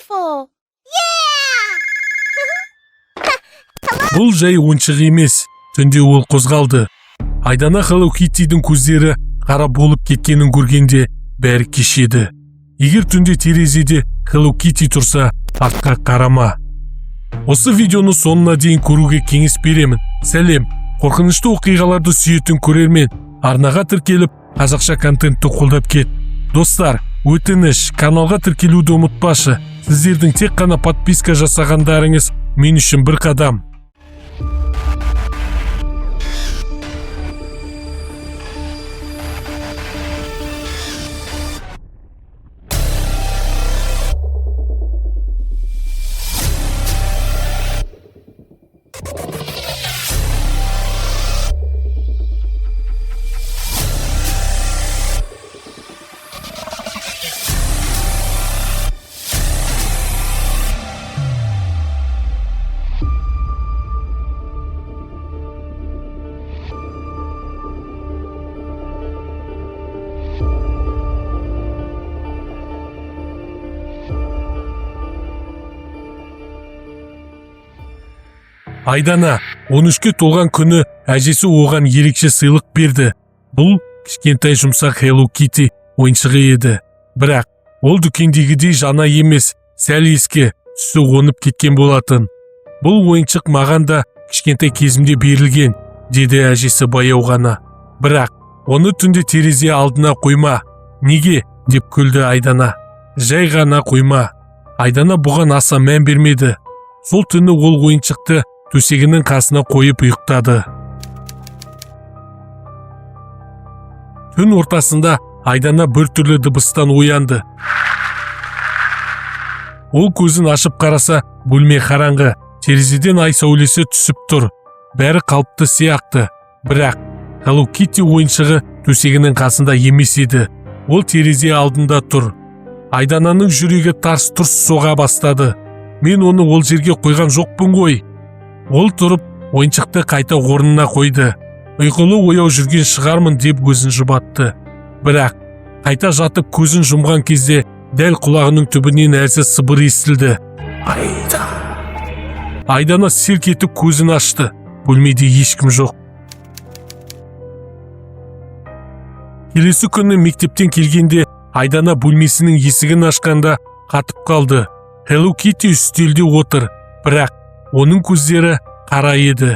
Beautiful. Yeah! Бұл жай ойыншық емес. Түнде ол қозғалды. Айдана Hello Kitty'дің көздері қара болып кеткенін көргенде, бәрі кеш еді. Егер түнде терезеде Hello Kitty тұрса, артқа қарама. Осы видеоны соңына дейін көруге кеңес беремін. Сәлем, қорқынышты оқиғаларды сүйетін көрермен, арнаға тіркеліп, қазақша контентті қолдап кет. Достар, өтініш, каналға тіркелуді ұмытпашы. Сіздердің тек қана подписка жасағандарыңыз мен үшін бір қадам. Айдана 13-ке толған күні әжесі оған ерекше сыйлық берді. Бұл кішкентай жұмсақ Hello Kitty ойыншығы еді. Бірақ ол дүкендегідей жаңа емес, сәл ескі, түсі оңып кеткен болатын. «Бұл ойыншық маған да кішкентай кезімде берілген», – деді әжесі баяу ғана. «Бірақ оны түнде терезе алдына қойма». «Неге?» – деп күлді Айдана. «Жай ғана қойма». Айдана бұған аса мән бермеді. Сол түні ол ойыншықты төсегінің қасына қойып ұйықтады. Түн ортасында Айдана бір түрлі дыбыстан оянды. Ол көзін ашып қараса, бөлме қараңғы, терезеден ай сәулесі түсіп тұр. Бәрі қалыпты сияқты. Бірақ Hello Kitty ойыншығы төсегінің қасында емес еді. Ол терезе алдында тұр. Айдананың жүрегі тарс тұрс соға бастады. «Мен оны ол жерге қойған жоқпын ғой». Ол тұрып, ойыншықты қайта орнына қойды. «Ұйқылы ояу жүрген шығармын», – деп өзін жұбатты. Бірақ қайта жатып көзін жұмған кезде дәл құлағының түбінен әлсіз сыбыр естілді: «Айда!» Айдана селк етіп көзін ашты. Бөлмеде ешкім жоқ. Келесі күні мектептен келгенде Айдана бөлмесінің есігін ашқанда қатып қалды. Hello Kitty үстелде отыр, бірақ оның көздері қара еді.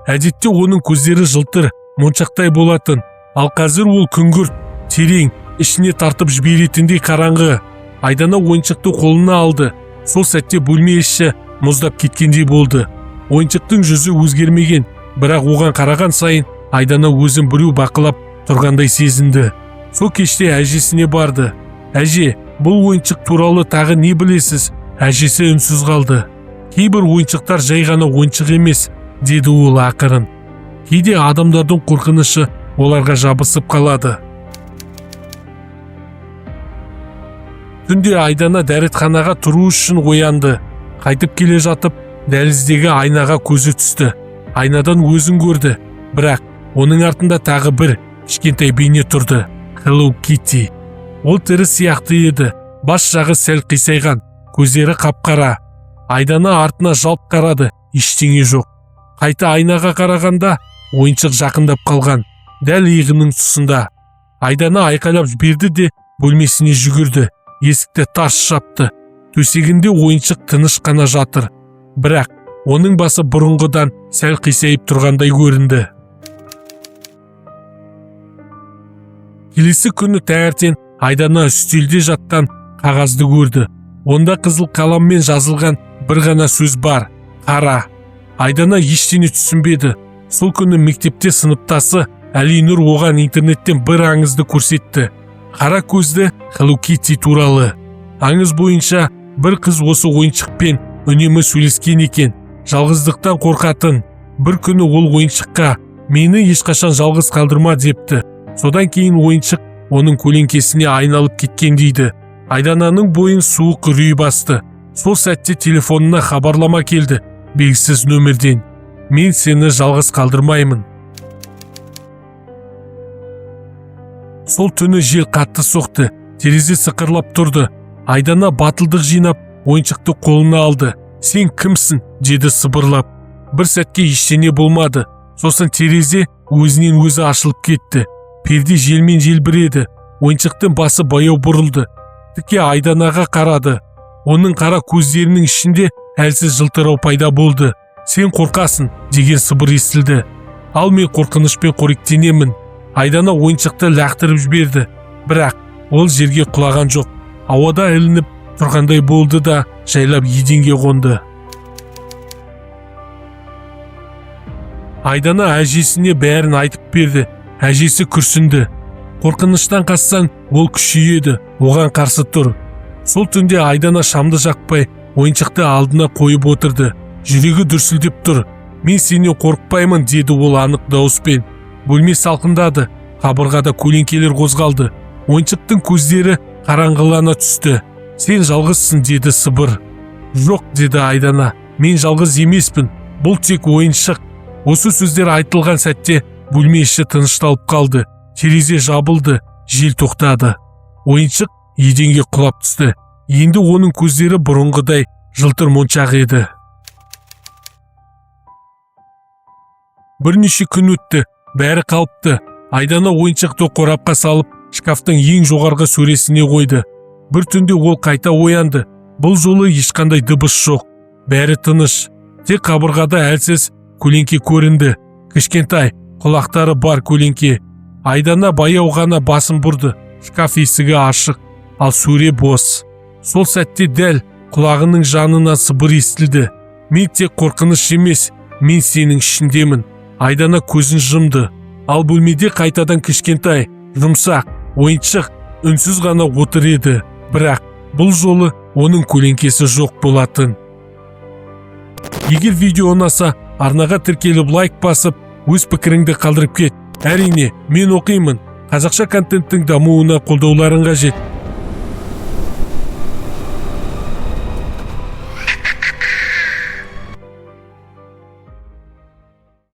Әдетте оның көздері жылтыр моншақтай болатын, ал қазір ол күңгірт, терең, ішіне тартып жіберетіндей қараңғы. Айдана ойыншықты қолына алды. Сол сәтте бөлме іші мұздап кеткендей болды. Ойыншықтың жүзі өзгермеген, бірақ оған қараған сайын Айдана өзін біреу бақылап тұрғандай сезінді. Сол кеште әжесіне барды. «Әже, бұл ойыншық туралы тағы не білесіз?» Әжесі үнсіз қалды. «Кейбір ойыншықтар жай ғана ойыншық емес», – деді ол ақырын. «Кейде адамдардың қорқынышы оларға жабысып қалады». Түнде Айдана дәретханаға тұру үшін оянды. Қайтып келе жатып, дәліздегі айнаға көзі түсті. Айнадан өзін көрді, бірақ оның артында тағы бір кішкентай бейне тұрды: Hello Kitty. Ол тірі сияқты еді, бас жағы сәл қисайған, көздері қап-қара. Айдана артына жалт қарады, ештеңе жоқ. Қайта айнаға қарағанда, ойыншық жақындап қалған, дәл иығының тұсында. Айдана айқайлап жіберді де, бөлмесіне жүгірді, есікті тарс жапты. Төсегінде ойыншық тыныш қана жатыр, бірақ оның басы бұрынғыдан сәл қисайып тұрғандай көрінді. Келесі күні таңертең Айдана үстелде жатқан қағазды көрді. Онда қызыл қаламмен жазылған бір ғана сөз бар: «Қара». Айдана ештеңе түсінбеді. Сол күні мектепте сыныптасы Әлинұр оған интернеттен бір аңызды көрсетті, қара көзді Hello Kitty туралы. Аңыз бойынша, бір қыз осы ойыншықпен үнемі сөйлескен екен. Жалғыздықтан қорқатын. Бір күні ол ойыншыққа: «Мені ешқашан жалғыз қалдырма», – депті. Содан кейін ойыншық оның көлеңкесіне айналып кеткен дейді. Айдананың бойын суық үрей басты. Сол сәтте телефонына хабарлама келді, белгісіз нөмірден: «Мен сені жалғыз қалдырмаймын». Сол түні жел қатты соқты, терезе сықырлап тұрды. Айдана батылдық жинап, Ойыншықты қолына алды. «Сен кімсің?» – деді сыбырлап. Бір сәтке ештеңе болмады. Сосын терезе өзінен өзі ашылып кетті. Перде желмен желбіреді. Ойыншықтың басы баяу бұрылды. Тіке Айданаға қарады. Оның қара көздерінің ішінде әлсіз жылтырау пайда болды. «Сен қорқасың», – деген сыбыр естілді. «Ал мен қорқынышпен қоректенемін». Айдана ойыншықты лақтырып жіберді, бірақ ол жерге құлаған жоқ. Ауада ілініп тұрғандай болды да, жайлап еденге қонды. Айдана әжесіне бәрін айтып берді. Әжесі күрсінді: «Қорқыныштан қашсаң, ол күшейеді. Оған қарсы тұр». Сол түнде Айдана шамды жақпай, ойыншықты алдына қойып отырды. Жүрегі дүрсілдеп тұр. «Мен сенен қорықпаймын», – деді ол анық дауыспен. Бөлме салқындады. Қабырғада көлеңкелер қозғалды. Ойыншықтың көздері қараңғылана түсті. «Сен жалғызсың», – деді сыбыр. «Жоқ», – деді Айдана, – мен жалғыз емеспін. Бұл тек ойыншық». Осы сөздер айтылған сәтте бөлме іші тынышталып қалды. Терезе жабылды, жел тоқтады. Ойыншық еденге құлап түсті. Енді оның көздері бұрынғыдай жылтыр моншақ еді. Бірнеше күн өтті. Бәрі қалыпты. Айдана ойыншықты қорапқа салып, шкафтың ең жоғарғы сөресіне қойды. Бір түнде ол қайта оянды. Бұл жолы ешқандай дыбыс жоқ. Бәрі тыныш. Тек қабырғада әлсіз көлеңке көрінді. Кішкентай құлақтары бар көлеңке. Айдана баяу ғана басын бұрды. Шкаф есігі ашық, ал сөре бос. Сол сәтте дәл құлағының жанынан сыбыр естілді: «Мен тек қорқыныш емес, мен сенің ішіндемін». Айдана көзін жұмды. Ал бөлмеде қайтадан кішкентай, жұмсақ ойыншық үнсіз ғана отыр еді. Бірақ бұл жолы оның көлеңкесі жоқ болатын. Егер видео ұнаса, арнаға тіркеліп, лайк басып, өз пікіріңді қалдырып кет. Әрине, мен оқимын. Қазақша контенттің дамуына қолдауларың қажет.